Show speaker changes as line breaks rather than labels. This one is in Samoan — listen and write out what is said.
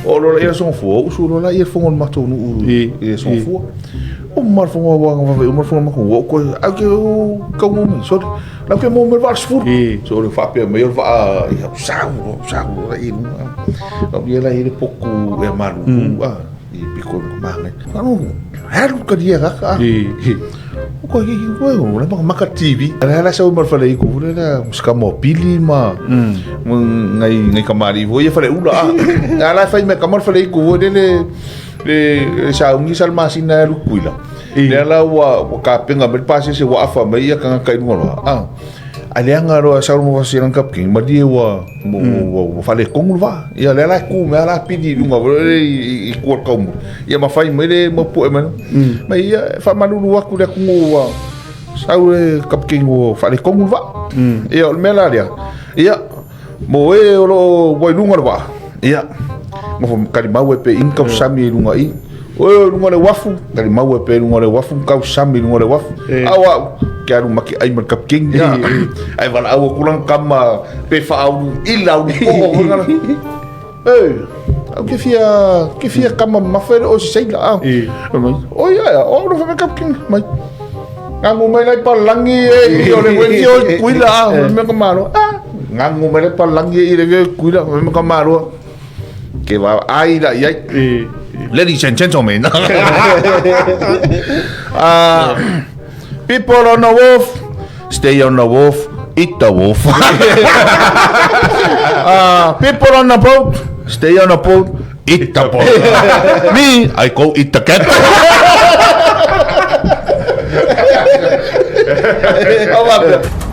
O lola ia songofua, usu lola ia fongo le matou nuu i songofua. Uma le fongo ua vave uma le fongo matou ua ko au ke o kau mo mai sorry. La ke mo me va sfur. So le faapea mai o le vaa ia sau sau la i lunga. Au ia la i le poku e malu a i piko ma mangai. Ano halu ka dia ka ka. O ko hi ko o la maka TV. Ala la sau ma fale i ko le la ska mo pili ma ngai ngai kamari vo ia fale ula a. Ala fai me kamar fale i ko le le le saungi sal masina e lukuila. Lea la ua ua kapenga mai le pasese ua afa mai ia kangaka i luga loa. Ah. A leaga loa sau ma vasilang kapking malie ua ua ua faaletonu le vaa. Ia lea la e tu mai la pili i luga foi lele i i tua o le kaumuli. Ia ma fai mai le mau poe mai. Mai ia e faamalulu atu le atunuu ua sau le kapking ua faaletonu le vaa. Ia o le mea la lea. Ia mo e o lo o ua i luga o le vaa, ia, nofo talimau e pe i tausami i luga i. O e o luga o le uafu, talimau e pe i luga o le uafu, tausami i luga o le uafu. A o au, ke alu ma ke ai ma le kapikeni, ia. Ae valaau atu lana tama pe faaulu ila ulu po'o foi ngala. Ei, au ke fia, ke fia kama mamafa e le o se seila, a. Fai mai, o ia ea, o au na fai mai kapikeni, mai. Ngagu mai lai palangi e i o le weki o i kuila a, me ka malo. Ah, ngagu mai lai palangi e i le weki o i kuila, me ka malo. Ke wa ai la iai. Ladies and gentlemen. People on the wharf, stay on the wharf, eat the wharf. People on the boat, stay on the boat, eat the boat. Me, I go eat the cat. How about that?